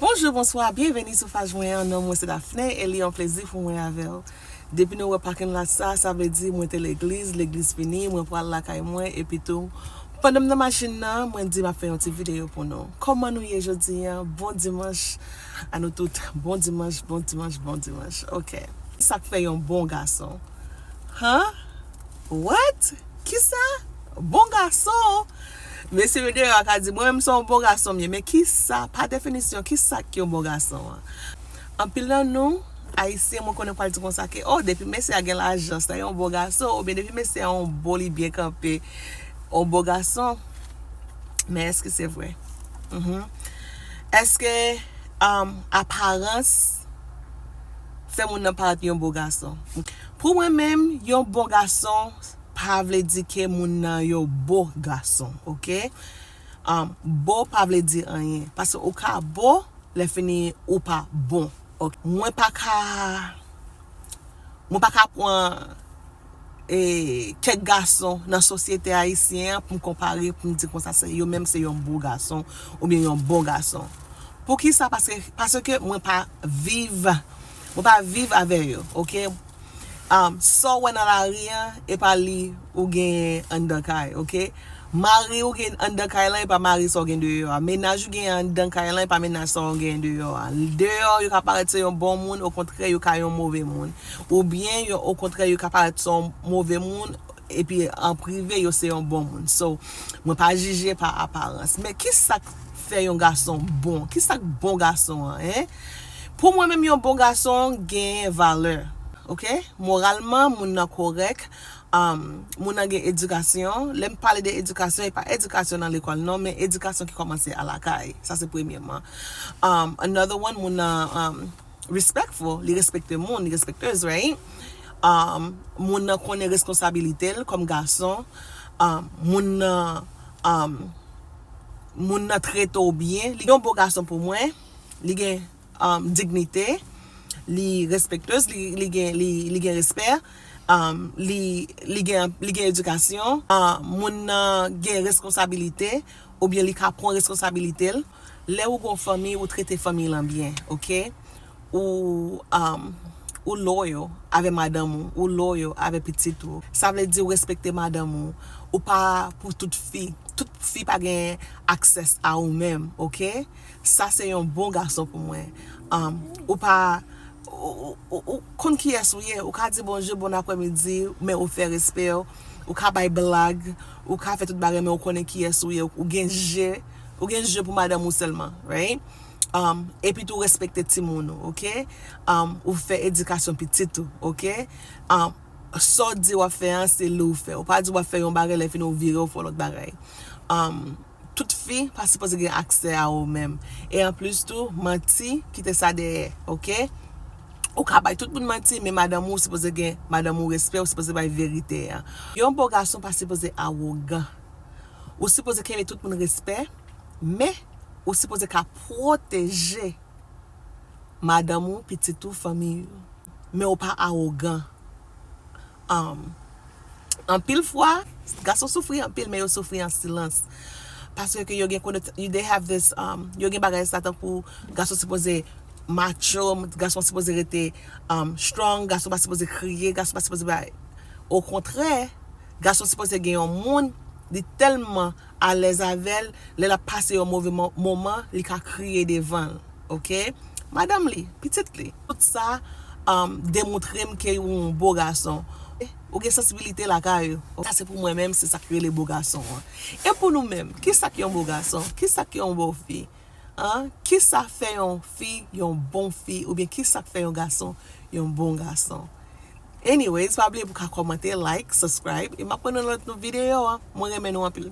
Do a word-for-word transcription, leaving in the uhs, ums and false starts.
Bonjou, bonswa, byenveni sou paj mwen an. Non mwen se Daphné e li yon plezi pou mwen avè w. Depi nou wè pakin la sa, sa vle di mwen te legliz, legliz fini, mwen pral lakay mwen, epi tou, pandan m nan machin nan, mwen di m ap fè yon ti videyo pou nou. Kòman nou ye jodi an? Bon dimanch a nou tout. Bon dimanch, bon dimanch, bon dimanch. Ok. Sa k fè yon bon gason? Han? What? Kisa? Bon gason? Mesye yo deyò a ka di, mwen menm se yon bon gason m ye, men kisa, pa definisyon, kisa ki yon bon gason an? Anpil nan nou, Ayisyen, mwen konnen pral di konsa ke, oh, depi mesye a gen lajan, sa yon bon gason, oubyen depi mesye a yon bon, li byen kanpe, yon bon gason. Men èske se vre? Mhm. Èske, um, aparans fè moun nan parèt yon bon gason? Pou mwen menm, yon bon gason pa vle di ke moun nan yon bo gason, ok? Um, bo pa vle di anyen. Paske ou ka bo, lè fini ou pa bon. Ok. Mwen pa ka, mwen pa ka pran e, kèk gason nan sosyete ayisyen an pou m konpare, pou m di konsa se yo menm se yon bo gason oubyen yon bon gason. Poukisa? Paske, paske mwen pa viv, mwen pa viv avè yo, ok? Um, sa w wè nan lari an, e pa li ou gen anndan kay, ok? Mari ou gen anndan kay lan, e pa mari sa w gen deyò a. Mennaj ou gen anndan kay lan, e pa mennaj sa w gen deyò a. Deyò, yo ka parèt se yon bon moun, okontrè, yo ka yon move moun. Oubyen, yo, okontrè, yo ka parèt se yon move moun, epi an prive, yo se yon bon moun. So, mwen pa jije pa aparans. Men kisa k fè yon gason bon? Kisa k bon gason an, en? Pou mwen menm, yon bon gason gen valè, ok? Moralman, moun nan kòrèk, um, moun nan gen edikasyon. Lè m pale de edikasyon, e pa edikasyon nan lekòl, non, men edikasyon ki kòmanse alakay. Sa se premyèman. Um, another one, moun nan, um, respectful, li respekte moun, li respektez, right? Um, moun nan konnen responsabilite l kòm gason. Um, moun nan, um, moun nan trete w byen. Li yon bon gason pou mwen. Li gen, um, dignite. Li respektez, li, li gen, li, li gen respè. Um, li, li gen, li gen edikasyon. Um, moun nan gen responsabilite, oubyen li ka pran responsabilite l. Lè ou gon fanmi, ou trete fanmi lan byen, ok? Ou, um, ou loyal avè madanm ou, ou loyal avè pitit ou. Sa vle di ou respekte madanm ou. Ou pa pou tout fi. Tout fi pa gen access a ou menm, ok? Sa se yon bon gason pou mwen. Um, ou pa, ou, ou, ou, ou konn kiyès ou ye. Ou ka di bonjou, bon aprèmidi, men ou fè respè w. Ou ka bay blag, ou ka fè tout bagay, men ou konnen kiyès ou ye. Ou gen je, ou gen je pou madanm ou sèlman, right? Um, epi tou respekte timoun ou, ok? Um, ou fè edikasyon pitit ou, ok? Um, sa w di w ap fè an, se li w fè. Ou pa di w ap fè yon bagay, lè fini w vire, w fè yon lòt bagay. Um, tout fi pa sipoze gen aksè a ou menm. E anplis tou, manti, kite sa dèyè, ok? Ou ka bay tout moun manti, men madanm ou sipoze gen, madanm ou respè, ou sipoze bay verite a. Yon bon gason pa sipoze awogan. Ou sipoze kenbe tout moun respè, men ou sipoze ka pwoteje madanm ou, pitit ou, fanmi ou. Men ou pa awogan. Um, anpil fwa, gason soufri anpil, men yo soufri an silans. Paske yo gen kono-, they have this, um, yo gen bagay sa tankou gason sipoze macho, gason sipoze rete, um, strong, gason pa sipoze kriye, gason pa sipoze bay. Okontrè, gason sipoze gen yon moun, li tèlman alèz avè l, lè l ap pase yon move mo-, moman, li ka kriye devan l, ok? Madanm li, pitit li. Tout sa, um, demontre m ke ou yon bo gason. Ou gen sansibilite lakay ou. Sa se pou mwen menm, se sa k rele bo gason an. E pou nou menm, kisa k yon bo gason? Kisa k yon bo fi? An? Kisa fè yon fi yon bon fi? Oubyen kisa k fè yon gason yon bon gason? Anyways, pa bliye pou ka kòmante, like, subscribe, e m ap wè nou nan lòt videyo an. Mwen renmen nou anpil.